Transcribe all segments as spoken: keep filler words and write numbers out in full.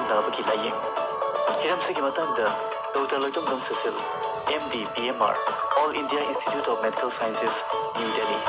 ꯅꯥꯕꯒꯤ ꯂꯥꯏꯌꯦꯡ꯫ ꯍꯤꯔꯝꯁꯤꯒꯤ ꯃꯇꯥꯡꯗ doctor Loitongbam Sushil, M D, B M R, All India Institute of Medical Sciences, New Delhi꯫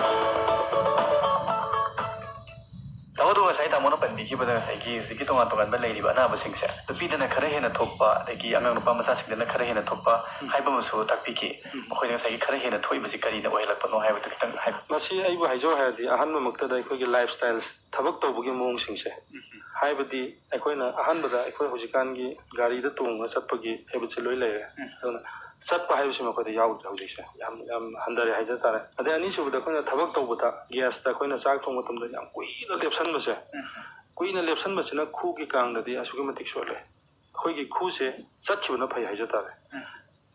ꯇꯥꯃꯣꯗꯣ ꯉꯁꯥꯏ ꯇꯥꯃꯣꯅ ꯄꯟꯕꯤꯈꯤꯕꯗ ꯉꯁꯥꯏꯒꯤ ꯍꯧꯖꯤꯛꯀꯤ ꯇꯣꯉꯥꯟ ꯇꯣꯉꯥꯟꯕ ꯂꯩꯔꯤꯕ ꯑꯅꯥꯕꯁꯤꯡꯁꯦ ꯅꯨꯄꯤꯗꯅ ꯈꯔ ꯍꯦꯟꯅ ꯊꯣꯛꯄ, ꯑꯗꯒꯤ ꯑꯉꯥꯡ ꯅꯨꯄꯥ ꯃꯆꯥꯁꯤꯡꯗꯅ ꯈꯔ ꯍꯦꯟꯅ ꯊꯣꯛꯄ ꯎꯝ꯫ ꯍꯥꯏꯕ ꯑꯃꯁꯨ ꯇꯥꯛꯄꯤꯈꯤ꯫ ꯎꯝ꯫ ꯃꯈꯣꯏꯅ ꯉꯁꯥꯏꯒꯤ ꯈꯔ ꯍꯦꯟꯅ ꯊꯣꯛꯏꯕꯁꯤ ꯀꯔꯤꯅ ꯑꯣꯏꯍꯜꯂꯛꯄꯅꯣ ꯍꯥꯏꯕꯗꯨ ꯈꯤꯇꯪ ꯍꯥꯏꯕꯤꯌꯨ꯫ ꯃꯁꯤ ꯑꯩꯕꯨ ꯍꯥꯏꯖꯧ ꯍꯥꯏꯔꯗꯤ ꯑꯍꯥꯟꯕꯃꯛꯇꯗ ꯑꯩꯈꯣꯏꯒꯤ lifestyle, ꯊꯕꯛ ꯇꯧꯕꯒꯤ ꯃꯑꯣꯡꯁꯤꯡꯁꯦ, ꯎꯝ꯫ ꯍꯥꯏꯕꯗꯤ ꯑꯩꯈꯣꯏꯅ ꯑꯍꯥꯟꯕꯗ ꯑꯩꯈꯣꯏ ꯍꯧꯖꯤꯛꯀꯥꯟꯒꯤ ꯒꯥꯔꯤꯗ ꯇꯣꯡꯉꯒ ꯆꯠꯄꯒꯤ habitꯁꯦ ꯂꯣꯏ ꯂꯩꯔꯦ꯫ ꯎꯝ꯫ ꯑꯗꯨꯅ ꯆꯠꯄ ꯍꯥꯏꯕꯁꯤꯃ ꯑꯩꯈꯣꯏꯗ ꯌꯥꯎꯗ꯭ꯔꯦ ꯍꯧꯖꯤꯛꯁꯦ꯫ ꯌꯥꯝ, ꯌꯥꯝ ꯍꯟꯊꯔꯦ ꯍꯥꯏꯖ ꯇꯥꯔꯦ꯫ ꯑꯗꯩ ꯑꯅꯤꯁꯨꯕꯗ ꯑꯩꯈꯣꯏꯅ ꯊꯕꯛ ꯇꯧꯕꯗ gasꯇ ꯑꯩꯈꯣꯏꯅ ꯆꯥꯛ ꯊꯣꯡꯕ ꯃꯇꯝꯗ ꯌꯥꯝ ꯀꯨꯏꯅ ꯂꯦꯞꯁꯟꯕꯁꯦ, ꯎꯝ꯫ ꯀꯨꯏꯅ ꯂꯦꯞꯁꯟꯕꯁꯤꯅ ꯈꯨꯒꯤ ꯀꯥꯡꯗꯗꯤ ꯑꯁꯨꯛꯀꯤ ꯃꯇꯤꯛ ꯁꯣꯛꯑꯦ꯫ ꯑꯩꯈꯣꯏꯒꯤ ꯈꯨꯁꯦ ꯆꯠꯈꯤꯕꯅ ꯐꯩ ꯍꯥꯏꯖ ꯇꯥꯔꯦ꯫ ꯎꯝ꯫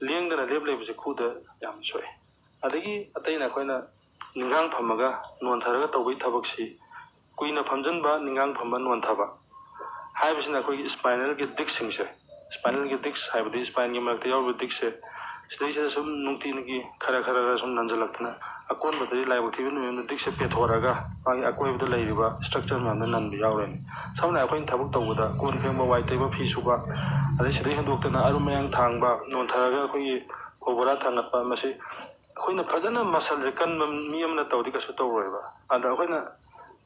ꯂꯦꯡꯗꯅ ꯂꯦꯞ ꯂꯩꯕꯁꯦ ꯈꯨꯗ ꯌꯥꯝ ꯁꯣꯛꯑꯦ꯫ ꯑꯗꯒꯤ ꯑꯇꯩꯅ ꯑꯩꯈꯣꯏꯅ ꯅꯤꯡꯒꯥꯡ ꯐꯝꯃꯒ ꯅꯣꯟꯊꯔꯒ ꯇꯧꯕꯒꯤ ꯊꯕꯛꯁꯤ, ꯀꯨꯏꯅ ꯐꯝꯖꯟꯕ, ꯅꯤꯡꯒꯥꯡ ꯐꯝꯕ, ꯅꯣꯟꯊꯕ ꯍꯥꯏꯕꯁꯤꯅ ꯑꯩꯈꯣꯏꯒꯤ spinalꯒꯤ discꯁꯤꯡꯁꯦ, spinalꯒꯤ disc ꯍꯥꯏꯕꯗꯤ spineꯒꯤ ꯃꯔꯛꯇ ꯌꯥꯎꯔꯤꯕ discꯁꯦ, ꯁꯤꯗꯩꯁꯤꯗ ꯁꯨꯝ ꯅꯨꯡꯇꯤꯒꯤ ꯈꯔ ꯈꯔ ꯈꯔ ꯁꯨꯝ ꯅꯟꯁꯤꯜꯂꯛꯇꯅ ꯑꯀꯣꯟꯕꯗꯗꯤ ꯂꯥꯏꯕꯛ ꯊꯤꯕ ꯅꯨꯃꯤꯠ ꯑꯃꯗ discꯁꯦ ꯄꯦꯊꯣꯔꯛꯑꯒ ꯃꯥꯒꯤ ꯑꯀꯣꯏꯕꯗ ꯂꯩꯔꯤꯕ structure ꯃꯌꯥꯝꯗ ꯅꯟꯕ ꯌꯥꯎꯔꯅꯤ꯫ ꯁꯝꯅ ꯑꯩꯈꯣꯏꯅ ꯊꯕꯛ ꯇꯧꯕꯗ ꯀꯣꯟ ꯐꯦꯡꯕ, ꯋꯥꯏ ꯇꯩꯕ, ꯐꯤ ꯁꯨꯕ, ꯑꯗꯩ ꯁꯤꯗꯩ ꯍꯦꯟꯗꯣꯛꯇꯅ ꯑꯔꯨꯝ ꯑꯌꯥꯡ ꯊꯥꯡꯕ, ꯅꯣꯟꯊꯔꯒ ꯑꯩꯈꯣꯏꯒꯤ ꯐꯧ ꯕꯣꯔꯥ ꯊꯥꯡꯒꯠꯄ, ꯃꯁꯤ ꯑꯩꯈꯣꯏꯅ ꯐꯖꯅ muscleꯁꯦ ꯀꯟꯕ ꯃꯤ ꯑꯃꯅ ꯇꯧꯔꯗꯤ ꯀꯩꯁꯨ ꯇꯧꯔꯣꯏꯕ꯫ ꯑꯗ ꯑꯩꯈꯣꯏꯅ,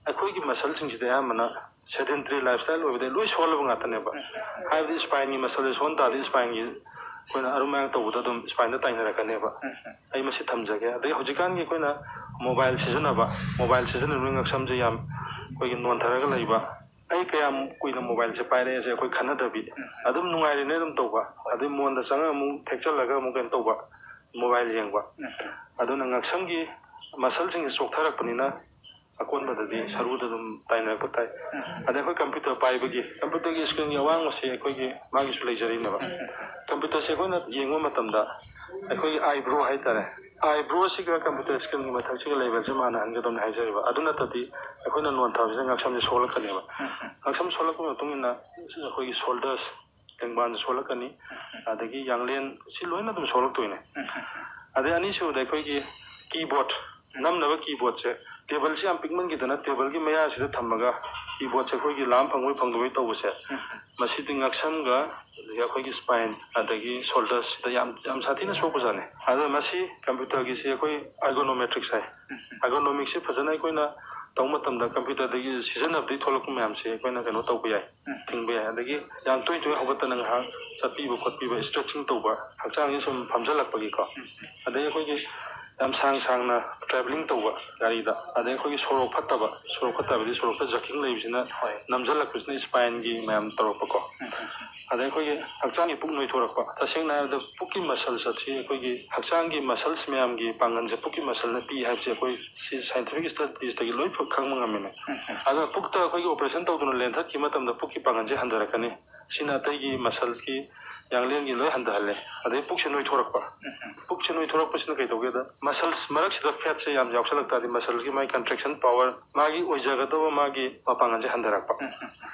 ꯑꯩꯈꯣꯏꯒꯤ muscleꯁꯤꯡꯁꯤꯗꯤ ꯑꯌꯥꯝꯕꯅ sedentary lifestyle ꯑꯣꯏꯕꯗꯒꯤ ꯂꯣꯏ ꯁꯣꯜꯂꯕ ꯉꯥꯛꯇꯅꯦꯕ꯫ ꯍꯥꯏꯕꯗꯤ spineꯒꯤ muscleꯁꯦ ꯁꯣꯟ ꯇꯥꯔꯗꯤ spineꯒꯤ ꯑꯩꯈꯣꯏꯅ ꯑꯔꯨꯝ ꯑꯌꯥꯡ ꯇꯧꯕꯗ ꯑꯗꯨꯝ spineꯗ ꯇꯥꯏꯅꯔꯛꯀꯅꯦꯕ꯫ ꯑꯩ ꯃꯁꯤ ꯊꯝꯖꯒꯦ꯫ ꯑꯗꯩ ꯍꯧꯖꯤꯛꯀꯥꯟꯒꯤ ꯑꯩꯈꯣꯏꯅ mobile ꯁꯤꯖꯤꯟꯅꯕ, mobile ꯁꯤꯖꯤꯟꯅꯕꯒꯤ ꯉꯛꯁꯝꯁꯦ ꯌꯥꯝ ꯑꯩꯈꯣꯏꯒꯤ ꯅꯣꯟꯊꯔꯒ ꯂꯩꯕ, ꯑꯩ ꯀꯌꯥꯝ ꯀꯨꯏꯅ mobileꯁꯦ ꯄꯥꯏꯔꯛꯑꯦꯁꯦ ꯑꯩꯈꯣꯏ ꯈꯟꯅꯗꯕꯤ, ꯑꯗꯨꯝ ꯅꯨꯡꯉꯥꯏꯔꯤꯅꯦ ꯑꯗꯨꯝ ꯇꯧꯕ, ꯑꯗꯩ ꯃꯣꯟꯗ ꯆꯪꯉꯒ ꯑꯃꯨꯛ ꯊꯦꯛꯆꯜꯂꯒ ꯑꯃꯨꯛ ꯀꯩꯅꯣ ꯇꯧꯕ, mobile ꯌꯦꯡꯕ꯫ ꯑꯗꯨꯅ ꯉꯛꯁꯝꯒꯤ muscleꯁꯤꯡꯁꯦ ꯆꯣꯛꯊꯔꯛꯄꯅꯤꯅ ꯑꯀꯣꯟꯕꯗꯗꯤ ꯁꯔꯨꯗ ꯑꯗꯨꯝ ꯇꯥꯏꯅꯔꯛꯄ ꯇꯥꯏ꯫ ꯑꯗꯩ ꯑꯩꯈꯣꯏ computer ꯄꯥꯏꯕꯒꯤ, computerꯒꯤ screenꯒꯤ ꯑꯋꯥꯡꯕꯁꯦ ꯑꯩꯈꯣꯏꯒꯤ ꯃꯥꯒꯤꯁꯨ ꯂꯩꯖꯔꯤꯅꯦꯕ꯫ Computerꯁꯦ ꯑꯩꯈꯣꯏꯅ ꯌꯦꯡꯕ ꯃꯇꯝꯗ ꯑꯩꯈꯣꯏꯒꯤ eyebrow ꯍꯥꯏꯇꯥꯔꯦ, eyebrowꯁꯤꯒ computer screenꯒꯤ ꯃꯊꯛꯁꯤꯒ levelꯁꯦ ꯃꯥꯟꯅꯍꯟꯒꯗꯕꯅꯤ ꯍꯥꯏꯖꯔꯤꯕ꯫ ꯑꯗꯨ ꯅꯠꯇ꯭ꯔꯗꯤ ꯑꯩꯈꯣꯏꯅ ꯅꯣꯟꯊꯕꯁꯤꯅ ꯉꯛꯁꯝꯁꯦ ꯁꯣꯛꯂꯛꯀꯅꯦꯕ꯫ ꯉꯛꯁꯝ ꯁꯣꯛꯂꯛꯄꯒꯤ ꯃꯇꯨꯡ ꯏꯟꯅ ꯑꯩꯈꯣꯏꯒꯤ shoulders, ꯇꯦꯡꯕꯥꯟꯁꯨ ꯁꯣꯛꯂꯛꯀꯅꯤ, ꯑꯗꯒꯤ ꯌꯥꯡꯂꯦꯟ, ꯁꯤ ꯂꯣꯏꯅ ꯑꯗꯨꯝ ꯁꯣꯛꯂꯛꯇꯣꯏꯅꯦ꯫ ꯑꯗꯩ ꯑꯅꯤꯁꯨꯕꯗ ꯑꯩꯈꯣꯏꯒꯤ keyboard, ꯅꯝꯅꯕ keyboardꯁꯦ, tableꯁꯤ ꯌꯥꯝ ꯄꯤꯛꯃꯟꯈꯤꯗꯅ tableꯒꯤ ꯃꯌꯥꯁꯤꯗ ꯊꯝꯃꯒ ꯀꯤꯕꯣꯔꯗꯁꯦ ꯑꯩꯈꯣꯏꯒꯤ ꯂꯥꯝ ꯐꯪꯕꯣꯏ ꯐꯪꯗꯕꯣꯏ ꯇꯧꯕꯁꯦ, ꯎꯝ꯫ ꯃꯁꯤꯗꯤ ꯉꯛꯁꯝꯒ ꯑꯗꯒꯤ ꯑꯩꯈꯣꯏꯒꯤ spine ꯑꯗꯒꯤ shoulders ꯁꯤꯗ ꯌꯥꯝ, ꯌꯥꯝ ꯁꯥꯊꯤꯅ ꯁꯣꯛꯄꯖꯥꯠꯅꯤ꯫ ꯑꯗꯨꯅ ꯃꯁꯤ computer ꯒꯤꯁꯤ ꯑꯩꯈꯣꯏ ergonometrics ꯍꯥꯏ꯫ ꯎꯝ꯫ Ergonomics ꯁꯤ ꯐꯖꯅ ꯑꯩꯈꯣꯏꯅ ꯇꯧꯕ ꯃꯇꯝꯗ computer ꯗꯒꯤ ꯁꯤꯖꯤꯟꯅꯕꯗꯒꯤ ꯊꯣꯛꯂꯛꯄ ꯃꯌꯥꯝꯁꯦ ꯑꯩꯈꯣꯏꯅ ꯀꯩꯅꯣ ꯇꯧꯕ ꯌꯥꯏ, ꯎꯝ꯫ ꯊꯤꯡꯕ ꯌꯥꯏ꯫ ꯑꯗꯒꯤ ꯌꯥꯝ ꯇꯣꯏ ꯇꯣꯏ ꯍꯧꯒꯠꯇꯅ ꯉꯥꯏꯍꯥꯛ ꯆꯠꯄꯤꯕ ꯈꯣꯠꯄꯤꯕ, stretching ꯇꯧꯕ, ꯍꯛꯆꯥꯡꯁꯦ ꯁꯨꯝ ꯐꯝꯖꯜꯂꯛꯄꯒꯤꯀꯣ꯫ ꯎꯝ꯫ ꯑꯗꯩ ꯑꯩꯈꯣꯏꯒꯤ ꯌꯥꯝ ꯁꯥꯡ ꯁꯥꯡꯅ travelling ꯇꯧꯕ ꯒꯥꯔꯤꯗ, ꯑꯗꯩ ꯑꯩꯈꯣꯏꯒꯤ ꯁꯣꯔꯣꯛ ꯐꯠꯇꯕ, ꯁꯣꯔꯣꯛ ꯐꯠꯇꯕꯗꯤ ꯁꯣꯔꯣꯛꯇ jerking ꯂꯩꯕꯁꯤꯅ ꯍꯣꯏ꯫ ꯅꯝꯖꯜꯂꯛꯄꯁꯤꯅ spine ꯒꯤ ꯃꯌꯥꯝ ꯇꯧꯔꯛꯄꯀꯣ꯫ ꯎꯝ, ꯎꯝ, ꯎꯝ꯫ ꯑꯗꯩ ꯑꯩꯈꯣꯏꯒꯤ ꯍꯛꯆꯥꯡꯒꯤ ꯄꯨꯛ ꯅꯣꯏꯊꯣꯔꯛꯄ, ꯇꯁꯦꯡꯅ ꯍꯥꯏꯔꯕꯗ ꯄꯨꯛꯀꯤ muscles ꯑꯁꯤ ꯑꯩꯈꯣꯏꯒꯤ ꯍꯛꯆꯥꯡꯒꯤ muscles ꯃꯌꯥꯝꯒꯤ ꯄꯥꯡꯒꯜꯁꯦ ꯄꯨꯛꯀꯤ muscle ꯅ ꯄꯤ ꯍꯥꯏꯕꯁꯦ ꯑꯩꯈꯣꯏ ꯁꯤ scientific studies ꯇꯒꯤ ꯂꯣꯏ ꯈꯪꯕ ꯉꯝꯃꯤꯅꯦ꯫ ꯎꯝ, ꯎꯝ꯫ ꯑꯗꯨꯅ ꯄꯨꯛꯇ ꯑꯩꯈꯣꯏꯒꯤ operation ꯇꯧꯗꯨꯅ ꯂꯦꯟꯊꯠꯈꯤꯕ ꯃꯇꯝꯗ ꯄꯨꯛꯀꯤ ꯄꯥꯡꯒꯜꯁꯦ ꯍꯟꯊꯔꯛꯀꯅꯤ꯫ ꯁꯤꯅ ꯑꯇꯩꯒꯤ muscle ꯀꯤ, ꯌꯥꯡꯂꯦꯟꯒꯤ ꯂꯣꯏ ꯍꯟꯊꯍꯜꯂꯦ꯫ ꯑꯗꯩ ꯄꯨꯛꯁꯦ ꯅꯣꯏꯊꯣꯔꯛꯄ꯫ ꯎꯝ, ꯎꯝ꯫ ꯄꯨꯛꯁꯦ ꯅꯣꯏꯊꯣꯔꯛꯄꯁꯤꯅ ꯀꯩꯗꯧꯒꯦꯗ, muscles ꯃꯔꯛꯁꯤꯗ fat ꯁꯦ ꯌꯥꯝ ꯌꯥꯎꯁꯜꯂꯛ ꯇꯥꯔꯗꯤ muscle ꯒꯤ ꯃꯥꯒꯤ contraction power, ꯃꯥꯒꯤ ꯑꯣꯏꯖꯒꯗꯕ ꯃꯥꯒꯤ ꯃꯄꯥꯡꯒꯜꯁꯦ ꯍꯟꯊꯔꯛꯄ꯫ ꯎꯝ, ꯎꯝ, ꯎꯝ꯫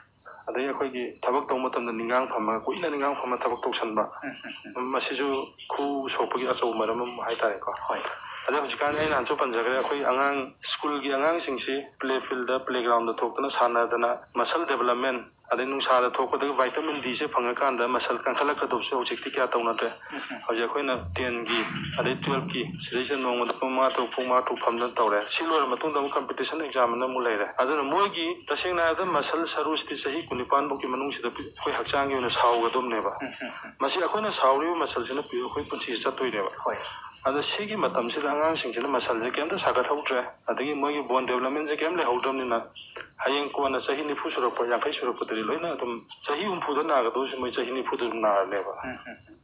ꯑꯗꯩ ꯑꯩꯈꯣꯏꯒꯤ ꯊꯕꯛ ꯇꯧꯕ ꯃꯇꯝꯗ ꯅꯤꯡꯒꯥꯡ ꯐꯝꯃꯒ, ꯀꯨꯏꯅ ꯅꯤꯡꯒꯥꯡ ꯐꯝꯃꯒ ꯊꯕꯛ ꯇꯧꯁꯟꯕ꯫ ꯎꯝ, ꯎꯝ, ꯎꯝ꯫ ꯃꯁꯤꯁꯨ ꯈꯨ ꯁꯣꯛꯄꯒꯤ ꯑꯆꯧꯕ ꯃꯔꯝ ꯑꯃ ꯍꯥꯏꯇꯥꯔꯦꯀꯣ꯫ ꯍꯣꯏ꯫ ꯑꯗꯩ ꯍꯧꯖꯤꯛꯀꯥꯟ ꯑꯩ ꯅꯍꯥꯟꯁꯨ ꯄꯟꯖꯈ꯭ꯔꯦ, ꯑꯩꯈꯣꯏ ꯑꯉꯥꯡ school ꯒꯤ ꯑꯉꯥꯡꯁꯤꯡꯁꯤ play field ꯗ, playground ꯗ ꯊꯣꯛꯇꯅ ꯁꯥꯟꯅꯗꯅ muscle development, ꯑꯗꯩ ꯅꯨꯡꯁꯥꯗ ꯊꯣꯛꯄꯗꯒꯤ vitamin D ꯁꯦ ꯐꯪꯉꯀꯥꯟꯗ muscle ꯀꯟꯈꯠꯂꯛꯀꯗꯧꯕꯁꯦ ꯍꯧꯖꯤꯛꯇꯤ ꯀꯌꯥ ꯇꯧꯅꯗ꯭ꯔꯦ꯫ ꯎꯝ, ꯎꯝ꯫ ꯍꯧꯖꯤꯛ ꯑꯩꯈꯣꯏꯅ ten ꯒꯤ, ꯑꯗꯩ twelve ꯀꯤ, ꯁꯤꯗꯩꯁꯤꯗ ꯅꯣꯡꯃꯗ ꯄꯨꯡ ꯃꯉꯥ ꯇꯔꯨꯛ, ꯄꯨꯡ ꯃꯉꯥ ꯇꯔꯨꯛ ꯐꯝꯗꯅ ꯇꯧꯔꯦ꯫ ꯁꯤ ꯂꯣꯏꯔ ꯃꯇꯨꯡꯗ ꯑꯃꯨꯛ competition exam ꯑꯅ ꯑꯃꯨꯛ ꯂꯩꯔꯦ꯫ ꯑꯗꯨꯅ ꯃꯣꯏꯒꯤ, ꯇꯁꯦꯡꯅ ꯍꯥꯏꯔꯕꯗ, muscle ꯁꯔꯨꯁꯤꯗꯤ ꯆꯍꯤ ꯀꯨꯟꯅꯤꯄꯥꯟ ꯐꯥꯎꯒꯤ ꯃꯅꯨꯡꯁꯤꯗ ꯑꯩꯈꯣꯏ ꯍꯛꯆꯥꯡꯒꯤ ꯑꯣꯏꯅ ꯁꯥꯎꯒꯗꯕꯅꯦꯕ꯫ ꯎꯝ, ꯎꯝ, ꯎꯝ꯫ ꯃꯁꯤ ꯑꯩꯈꯣꯏꯅ ꯁꯥꯎꯔꯤꯕ muscle ꯁꯤꯅ ꯑꯩꯈꯣꯏ ꯄꯨꯟꯁꯤꯁꯤ ꯆꯠꯇꯣꯏꯅꯦꯕ꯫ ꯍꯣꯏ꯫ ꯑꯗꯣ ꯁꯤꯒꯤ ꯃꯇꯝꯁꯤꯗ ꯑꯉꯥꯡꯁꯤꯡꯁꯤꯅ muscle ꯁꯦ ꯀꯩꯝꯇ ꯁꯥꯒꯠꯍꯧꯗ꯭ꯔꯦ, ꯑꯗꯒꯤ ꯃꯣꯏꯒꯤ bone development ꯁꯦ ꯀꯩꯝ ꯂꯩꯍꯧꯗ꯭ꯔꯕꯅꯤꯅ, ꯍꯌꯦꯡ ꯀꯣꯟꯅ ꯆꯍꯤ ꯅꯤꯐꯨ ꯁꯨꯔꯛꯄ, ꯌꯥꯡꯈꯩ ꯁꯨꯔꯛꯄꯗꯗꯤ ꯂꯣꯏꯅ ꯑꯗꯨꯝ ꯆꯍꯤ ꯍꯨꯝꯐꯨꯗ ꯅꯥꯒꯗꯧꯁꯦ ꯃꯣꯏ ꯆꯍꯤ ꯅꯤꯐꯨꯗ ꯑꯗꯨꯝ ꯅꯥꯔꯅꯦꯕ꯫ ꯎꯝ, ꯎꯝ, ꯎꯝ꯫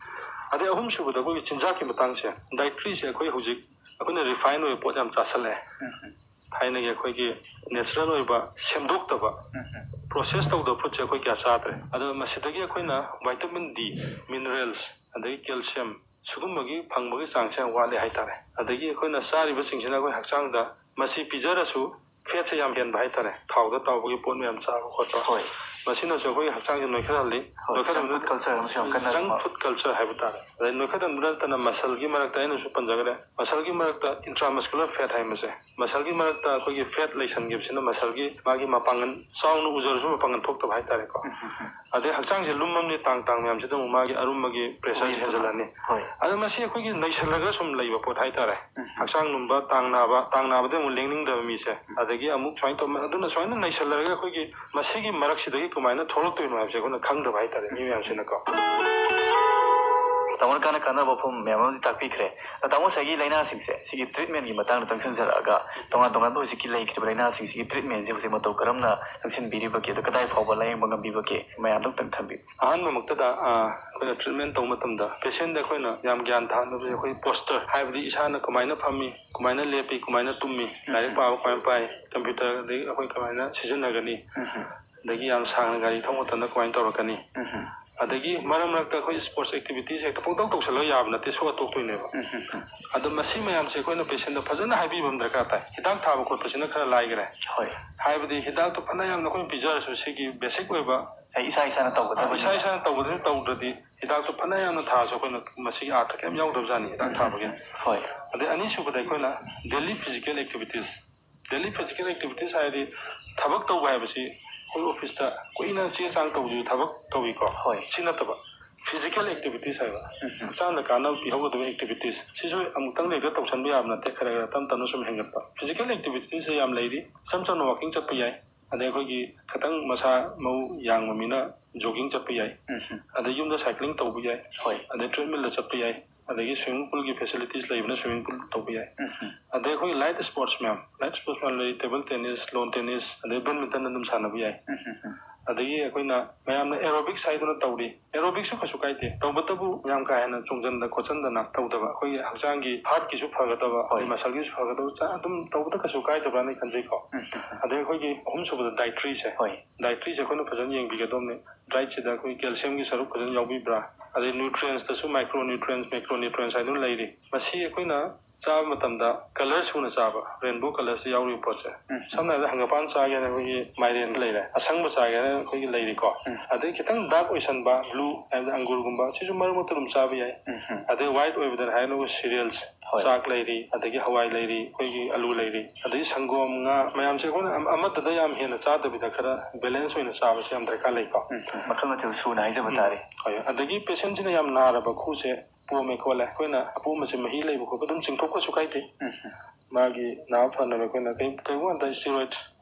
ꯑꯗꯩ ꯑꯍꯨꯝꯁꯨꯕꯗ ꯑꯩꯈꯣꯏꯒꯤ ꯆꯤꯟꯖꯥꯛꯀꯤ ꯃꯇꯥꯡꯁꯦ, dietary ꯁꯦ ꯑꯩꯈꯣꯏ ꯍꯧꯖꯤꯛ ꯑꯩꯈꯣꯏꯅ refine ꯑꯣꯏꯕ ꯄꯣꯠ ꯌꯥꯝ ꯆꯥꯁꯜꯂꯛꯑꯦ꯫ ꯎꯝ, ꯎꯝ꯫ ꯊꯥꯏꯅꯒꯤ ꯑꯩꯈꯣꯏꯒꯤ natural ꯑꯣꯏꯕ, ꯁꯦꯝꯗꯣꯛꯇꯕ, ꯎꯝ, ꯎꯝ꯫ Process ꯇꯧꯗꯕ food ꯁꯦ ꯑꯩꯈꯣꯏ ꯀꯌꯥ ꯆꯥꯗ꯭ꯔꯦ꯫ ꯑꯗꯣ ꯃꯁꯤꯗꯒꯤ ꯑꯩꯈꯣꯏꯅ vitamin D, minerals, ꯑꯗꯒꯤ calcium, ꯁꯤꯒꯨꯝꯕꯒꯤ ꯐꯪꯕꯒꯤ ꯆꯥꯡꯁꯦ ꯌꯥꯝ ꯋꯥꯠꯂꯦ ꯍꯥꯏꯇꯥꯔꯦ꯫ ꯑꯗꯒꯤ ꯑꯩꯈꯣꯏꯅ ꯆꯥꯔꯤꯕꯁꯤꯡꯁꯤꯅ ꯑꯩꯈꯣꯏ ꯍꯛꯆꯥꯡꯗ ꯃꯁꯤ ꯄꯤꯖꯔꯁꯨ fat ꯁꯦ ꯌꯥꯝ ꯍꯦꯟꯕ ꯍꯥꯏꯇꯥꯔꯦ, ꯊꯥꯎꯗ ꯇꯥꯎꯕꯒꯤ ꯄꯣꯠ ꯃꯌꯥꯝ ꯆꯥꯕ ꯈꯣꯠꯄ꯫ ꯍꯣꯏ꯫ ꯃꯁꯤꯅꯁꯨ ꯑꯩꯈꯣꯏꯒꯤ ꯍꯛꯆꯥꯡꯁꯦ ꯅꯣꯏꯈꯠꯍꯜꯂꯤ꯫ ꯍꯣꯏ, ꯅꯣꯏꯈꯠꯍꯟꯕ-, junk food culture ꯑꯃꯁꯨ ꯌꯥꯝ ꯀꯟꯅ junk food culture ꯍꯥꯏꯕ ꯇꯥꯔꯦ꯫ ꯑꯗꯩ ꯅꯣꯏꯈꯠꯍꯟꯕꯗ ꯅꯠꯇꯅ muscle ꯒꯤ ꯃꯔꯛꯇ ꯑꯩꯅꯁꯨ ꯄꯟꯖꯈ꯭ꯔꯦ, muscle ꯒꯤ ꯃꯔꯛꯇ intramuscular fat ꯍꯥꯏ ꯃꯁꯦ꯫ ꯃꯁꯜꯒꯤ ꯃꯔꯛꯇ ꯑꯩꯈꯣꯏꯒꯤ ꯐꯦꯠ ꯂꯩꯁꯟꯈꯤꯕꯁꯤꯅ ꯃꯁꯜꯒꯤ ꯃꯥꯒꯤ ꯃꯄꯥꯡꯒꯜ, ꯆꯥꯎꯅ ꯎꯖꯔꯁꯨ ꯃꯄꯥꯡꯒꯜ ꯊꯣꯛꯇꯕ ꯍꯥꯏꯇꯥꯔꯦꯀꯣ꯫ ꯑꯗꯩ ꯍꯛꯆꯥꯡꯁꯦ ꯂꯨꯝꯃꯝꯅꯤ, ꯇꯥꯡ ꯇꯥꯡ ꯃꯌꯥꯝꯁꯤꯗ ꯑꯃꯨꯛ ꯃꯥꯒꯤ ꯑꯔꯨꯝꯕꯒꯤ ꯄ꯭ꯔꯦꯁꯔ ꯍꯦꯟꯖꯜꯂꯅꯤ꯫ ꯑꯗꯣ ꯃꯁꯤ ꯑꯩꯈꯣꯏꯒꯤ ꯅꯩꯁꯜꯂꯒ ꯁꯨꯝ ꯂꯩꯕ ꯄꯣꯠ ꯍꯥꯏꯇꯥꯔꯦ꯫ ꯍꯛꯆꯥꯡ ꯂꯨꯝꯕ, ꯇꯥꯡ ꯅꯥꯕ, ꯇꯥꯡ ꯅꯥꯕꯗꯤ ꯑꯃꯨꯛ ꯂꯦꯡꯅꯤꯡꯗꯕ ꯃꯤꯁꯦ, ꯑꯗꯒꯤ ꯑꯃꯨꯛ ꯁꯨꯃꯥꯏꯅ ꯇꯧꯕ, ꯑꯗꯨꯅ ꯁꯨꯃꯥꯏꯅ ꯅꯩꯁꯜꯂꯔꯒ ꯑꯩꯈꯣꯏꯒꯤ ꯃꯁꯤꯒꯤ ꯃꯔꯛꯁꯤꯗꯒꯤ ꯀꯃꯥꯏꯅ ꯊꯣꯛꯂꯛꯇꯣꯏꯅꯣ ꯍꯥꯏꯕꯁꯦ ꯑꯩꯈꯣꯏꯅ ꯈꯪꯗꯕ ꯍꯥꯏꯇꯥꯔꯦ, ꯃꯤ ꯃꯌꯥꯝꯁꯤꯅꯀꯣ꯫ ꯇꯥꯃꯣꯅ ꯀꯥꯟꯅ ꯀꯥꯟꯅꯕ ꯋꯥꯐꯝ ꯃꯌꯥꯝ ꯑꯃꯗꯤ ꯇꯥꯛꯄꯤꯈ꯭ꯔꯦ꯫ ꯑꯗꯣ ꯇꯥꯃꯣ, ꯉꯁꯥꯏꯒꯤ ꯂꯥꯏꯅꯥꯁꯤꯡꯁꯦ, ꯁꯤꯒꯤ ꯇ꯭ꯔꯤꯠꯃꯦꯟꯒꯤ ꯃꯇꯥꯡꯗ ꯆꯪꯁꯤꯟꯖꯔꯛꯑꯒ, ꯇꯣꯉꯥꯟ ꯇꯣꯉꯥꯟꯕ ꯍꯧꯖꯤꯛꯀꯤ ꯂꯩꯈꯤꯕ ꯂꯥꯏꯅꯥꯁꯤꯡꯁꯤꯒꯤ ꯇ꯭ꯔꯤꯠꯃꯦꯟꯁꯦ ꯍꯧꯖꯤꯛ ꯃꯇꯧ ꯀꯔꯝꯅ ꯆꯪꯁꯤꯟꯕꯤꯔꯤꯕꯒꯦ, ꯑꯗꯣ ꯀꯗꯥꯏ ꯐꯥꯎꯕ ꯂꯥꯌꯦꯡꯕ ꯉꯝꯕꯤꯕꯒꯦ, ꯃꯌꯥꯝꯗꯣ ꯑꯝꯇꯪ ꯊꯝꯕꯤꯌꯨ꯫ ꯑꯍꯥꯟꯕꯃꯛꯇꯗ, ꯑ, ꯑꯩꯈꯣꯏꯅ ꯇ꯭ꯔꯤꯠꯃꯦꯟ ꯇꯧꯕ ꯃꯇꯝꯗ ꯄꯦꯁꯦꯟꯗ ꯑꯩꯈꯣꯏꯅ ꯌꯥꯝ ꯒ꯭ꯌꯥꯟ ꯊꯥꯅꯕꯁꯦ ꯑꯩꯈꯣꯏ ꯄꯣꯁꯇꯔ, ꯍꯥꯏꯕꯗꯤ ꯏꯁꯥꯅ ꯀꯃꯥꯏꯅ ꯐꯝꯃꯤ, ꯀꯃꯥꯏꯅ ꯂꯦꯞꯄꯤ, ꯀꯃꯥꯏꯅ ꯇꯨꯝꯃꯤ, ꯂꯥꯏꯔꯤꯛ ꯄꯥꯕ ꯀꯃꯥꯏꯅ ꯄꯥꯏ, ꯀꯝꯄ꯭ꯌꯨꯇꯔ ꯑꯗꯒꯤ ꯑꯩꯈꯣꯏ ꯀꯃꯥꯏꯅ ꯁꯤꯖꯤꯟꯅꯒꯅꯤ, ꯑꯗꯒꯤ ꯌꯥꯝ ꯁꯥꯡꯅ ꯒꯥꯔꯤ ꯊꯧꯕ ꯃꯇꯝꯗ ꯀꯃꯥꯏꯅ ꯇꯧꯔꯛꯀꯅꯤ, ꯑꯗꯒꯤ ꯃꯔꯛ ꯃꯔꯛꯇ ꯑꯩꯈꯣꯏ ꯁ꯭ꯄꯣꯔꯠꯁ ꯑꯦꯛꯇꯤꯚꯤꯇꯤꯁ ꯍꯦꯛꯇ ꯄꯪꯇꯧ ꯇꯧꯁꯜꯂꯒ ꯌꯥꯕ ꯅꯠꯇꯦ, ꯁꯣꯛꯑ ꯇꯣꯛꯇꯣꯏꯅꯦꯕ꯫ ꯑꯗꯣ ꯃꯁꯤ ꯃꯌꯥꯝꯁꯦ ꯑꯩꯈꯣꯏꯅ ꯄꯦꯁꯦꯟꯗ ꯐꯖꯅ ꯍꯥꯏꯕꯤꯕ ꯑꯃ ꯗꯔꯀꯥꯔ ꯇꯥꯏ꯫ ꯍꯤꯗꯥꯛ ꯊꯥꯕ ꯈꯣꯠꯄꯁꯤꯅ ꯈꯔ ꯂꯥꯏꯈ꯭ꯔꯦ꯫ ꯍꯣꯏ꯫ ꯍꯥꯏꯕꯗꯤ ꯍꯤꯗꯥꯛꯇꯣ ꯐꯅ ꯌꯥꯝꯅ ꯑꯩꯈꯣꯏꯅ ꯄꯤꯖꯔꯁꯨ ꯁꯤꯒꯤ ꯕꯦꯁꯤꯛ ꯑꯣꯏꯕ ꯑꯩ ꯏꯁꯥ ꯏꯁꯥꯅ ꯇꯧꯒꯗꯕꯅꯤ꯫ ꯏꯁꯥ ꯏꯁꯥꯅ ꯇꯧꯒꯗꯕꯅꯤ, ꯇꯧꯗ꯭ꯔꯗꯤ ꯍꯤꯗꯥꯛꯇꯣ ꯐꯅ ꯌꯥꯝꯅ ꯊꯥꯔꯁꯨ ꯑꯩꯈꯣꯏꯅ ꯃꯁꯤꯒꯤ ꯑꯥꯔꯊ ꯀꯩꯝ ꯌꯥꯎꯗꯕꯖꯥꯠꯅꯤ ꯍꯤꯗꯥꯛ ꯊꯥꯕꯒꯤ꯫ ꯍꯣꯏ꯫ ꯑꯗꯩ ꯑꯅꯤꯁꯨꯕꯗ ꯑꯩꯈꯣꯏꯅ daily physical activities. Daily physical activities ꯍꯥꯏꯔꯗꯤ ꯊꯕꯛ ꯇꯧꯕ ꯍꯥꯏꯕꯁꯤ ꯑꯩꯈꯣꯏ ꯑꯣꯐꯤꯁꯇ ꯀꯨꯏꯅ ꯆꯦ ꯆꯥꯡ ꯇꯧꯕꯗꯨꯁꯨ ꯊꯕꯛ ꯇꯧꯏꯀꯣ꯫ ꯍꯣꯏ꯫ ꯁꯤ ꯅꯠꯇꯕ ꯐꯤꯖꯤꯀꯦꯜ ꯑꯦꯛꯇꯤꯚꯤꯇꯤꯁ ꯍꯥꯏꯕ, ꯍꯛꯆꯥꯡꯗ ꯀꯥꯟꯅꯕ ꯄꯤꯍꯧꯒꯗꯕ ꯑꯦꯛꯇꯤꯚꯤꯇꯤꯁ, ꯁꯤꯁꯨ ꯑꯃꯨꯛꯇꯪꯗ ꯍꯦꯛꯇ ꯇꯧꯁꯟꯕ ꯌꯥꯕ ꯅꯠꯇꯦ, ꯈꯔ ꯈꯔ ꯇꯞ ꯇꯞꯅ ꯁꯨꯝ ꯍꯦꯟꯒꯠꯄ꯫ ꯐꯤꯖꯤꯀꯦꯜ ꯑꯦꯛꯇꯤꯚꯤꯇꯤꯁꯁꯦ ꯌꯥꯝ ꯂꯩꯔꯤ꯫ ꯏꯆꯝ ꯆꯝꯅ ꯋꯥꯀꯤꯡ ꯆꯠꯄ ꯌꯥꯏ, ꯑꯗꯩ ꯑꯩꯈꯣꯏꯒꯤ ꯈꯤꯇꯪ ꯃꯁꯥ ꯃꯎ ꯌꯥꯡꯕ ꯃꯤꯅ ꯖꯣꯒꯤꯡ ꯆꯠꯄ ꯌꯥꯏ, ꯑꯗꯩ ꯌꯨꯝꯗ ꯁꯥꯏꯀ꯭ꯂꯤꯡ ꯇꯧꯕ ꯌꯥꯏ, ꯍꯣꯏ꯫ ꯑꯗꯩ ꯇ꯭ꯔꯦꯗꯃꯤꯜꯗ ꯆꯠꯄ ꯌꯥꯏ, ꯑꯗꯒꯤ ꯁ꯭ꯋꯤꯃꯤꯡ ꯄꯨꯜꯒꯤ ꯐꯦꯁꯤꯂꯤꯇꯤꯁ ꯂꯩꯕꯅ ꯁ꯭ꯋꯤꯃꯤꯡ ꯄꯨꯜ ꯇꯧꯕ ꯌꯥꯏ꯫ ꯑꯗꯩ ꯑꯩꯈꯣꯏ ꯂꯥꯏꯠ ꯁ꯭ꯄꯣꯔꯠꯁ ꯃꯌꯥꯝ, ꯂꯥꯏꯠ ꯁ꯭ꯄꯣꯔꯠꯁ ꯃꯌꯥꯝ ꯂꯩ, ꯇꯦꯕꯜ ꯇꯦꯅꯤꯁ, ꯂꯣꯟ ꯇꯦꯅꯤꯁ, ꯑꯗꯩ ꯕꯦꯗꯃꯤꯟꯇꯟ ꯑꯗꯨꯝ ꯁꯥꯟꯅꯕ ꯌꯥꯏ꯫ ꯑꯗꯒꯤ ꯑꯩꯈꯣꯏꯅ ꯃꯌꯥꯝꯅ ꯑꯦꯔꯣꯕꯤꯛꯁ ꯍꯥꯏꯗꯨꯅ ꯇꯧꯔꯤ, ꯑꯦꯔꯣꯕꯤꯛꯁꯁꯨ ꯀꯩꯁꯨ ꯀꯥꯏꯗꯦ, ꯇꯧꯕꯇꯕꯨ ꯌꯥꯝ ꯀꯥ ꯍꯦꯟꯅ ꯆꯣꯡꯁꯤꯟꯗ ꯈꯣꯠꯆꯟꯗꯅ ꯇꯧꯗꯕ, ꯑꯩꯈꯣꯏꯒꯤ ꯍꯛꯆꯥꯡꯒꯤ ꯍꯥꯔꯠꯀꯤꯁꯨ ꯐꯒꯗꯕ, ꯍꯣꯏ꯫ ꯑꯗꯩ ꯃꯁꯜꯒꯤꯁꯨ ꯐꯒꯗꯕ, ꯆꯥ-, ꯑꯗꯨꯝ ꯇꯧꯕꯗ ꯀꯩꯁꯨ ꯀꯥꯏꯗꯕ꯭ꯔꯥꯅ ꯈꯟꯖꯩꯀꯣ꯫ ꯑꯗꯩ ꯑꯩꯈꯣꯏꯒꯤ ꯑꯍꯨꯝꯁꯨꯕꯗ ꯗꯥꯏꯇ꯭ꯔꯤꯁꯦ, ꯍꯣꯏ꯫ ꯗꯥꯏꯇ꯭ꯔꯤꯁꯦ ꯑꯩꯈꯣꯏꯅ ꯐꯖꯅ ꯌꯦꯡꯕꯤꯒꯗꯕꯅꯤ꯫ ꯗꯥꯏꯠꯁꯤꯗ ꯑꯩꯈꯣꯏ ꯀꯦꯜꯁꯤꯌꯝꯒꯤ ꯁꯔꯨꯛ ꯐꯖꯅ ꯌꯥꯎꯕꯤꯕ꯭ꯔꯥ, ꯑꯗꯩ ꯅ꯭ꯌꯨꯇ꯭ꯔꯤꯌꯦꯟꯁꯇꯁꯨ ꯃꯥꯏꯀ꯭ꯔꯣ ꯅ꯭ꯌꯨꯇ꯭ꯔꯤꯌꯦꯟꯁ, ꯃꯦꯀ꯭ꯔꯣ ꯅ꯭ꯌꯨꯇ꯭ꯔꯤꯌꯦꯟꯁ ꯍꯥꯏꯗꯨꯅ ꯂꯩꯔꯤ꯫ ꯃꯁꯤ ꯑꯩꯈꯣꯏꯅ ꯆꯥꯕ ꯃꯇꯝꯗ ꯀꯂꯔ ꯁꯨꯅ ꯆꯥꯕ, ꯔꯦꯟꯕꯣ ꯀꯂꯔꯁꯤ ꯌꯥꯎꯔꯤꯕ ꯄꯣꯠꯁꯦ꯫ ꯁꯝꯅ ꯍꯥꯏꯔꯕꯗ ꯍꯪꯒꯄꯥꯟ ꯆꯥꯒꯦꯅ ꯑꯩꯈꯣꯏꯒꯤ ꯃꯥꯏꯔꯦꯟ ꯂꯩꯔꯦ, ꯑꯁꯪꯕ ꯆꯥꯒꯦꯅ ꯑꯩꯈꯣꯏꯒꯤ ꯂꯩꯔꯤꯀꯣ꯫ ꯑꯗꯩ ꯈꯤꯇꯪ ꯗꯥꯔꯛ ꯑꯣꯏꯁꯟꯕ, ꯕ꯭ꯂꯨ ꯍꯥꯏꯕꯗꯤ ꯑꯪꯒꯨꯔꯒꯨꯝꯕ, ꯁꯤꯁꯨ ꯃꯔꯛ ꯃꯔꯛꯇ ꯑꯗꯨꯝ ꯆꯥꯕ ꯌꯥꯏ꯫ ꯑꯗꯩ ꯋꯥꯏꯠ ꯑꯣꯏꯕꯗꯅ ꯍꯥꯏꯔꯒꯅ ꯑꯩꯈꯣꯏ ꯁꯤꯔꯤꯌꯦꯜꯁ, ꯍꯣꯏ꯫ ꯆꯥꯛ ꯂꯩꯔꯤ, ꯑꯗꯒꯤ ꯍꯋꯥꯏ ꯂꯩꯔꯤ, ꯑꯩꯈꯣꯏꯒꯤ ꯑꯂꯨ ꯂꯩꯔꯤ, ꯑꯗꯒꯤ ꯁꯪꯒꯣꯝ, ꯉꯥ ꯃꯌꯥꯝꯁꯦ ꯑꯩꯈꯣꯏꯅ ꯑꯃ-, ꯑꯃꯠꯇꯗ ꯌꯥꯝ ꯍꯦꯟꯅ ꯆꯥꯗꯕꯤꯗ ꯈꯔ balance ꯑꯣꯏꯅ ꯆꯥꯕꯁꯤ ꯌꯥꯝ ꯗꯔꯀꯥꯔ ꯂꯩꯀꯣ꯫ ꯎꯝ, ꯎꯝ꯫ ꯃꯈꯜ ꯃꯊꯦꯜ ꯁꯨꯅ ꯍꯥꯏꯖꯕ ꯎꯝ꯫ ꯇꯥꯔꯦ꯫ ꯍꯣꯏ꯫ ꯑꯗꯒꯤ patientꯁꯤꯅ ꯌꯥꯝ ꯅꯥꯔꯕ ꯈꯨꯁꯦ ꯄꯣꯝꯃꯦ ꯈꯣꯠꯂꯦ, ꯑꯩꯈꯣꯏꯅ ꯑꯄꯣꯝꯕꯁꯦ ꯃꯍꯤ ꯂꯩꯕ ꯈꯣꯠꯄ ꯑꯗꯨꯝ ꯆꯤꯡꯊꯣꯛꯄꯁꯨ ꯀꯥꯏꯗꯦ꯫ ꯎꯝ, ꯎꯝ꯫ ꯃꯥꯒꯤ ꯅꯥꯕ ꯐꯅꯕ ꯑꯩꯈꯣꯏꯅ ꯀꯩ-, ꯀꯩꯒꯨꯝꯕ ꯃꯇꯝꯗ steroid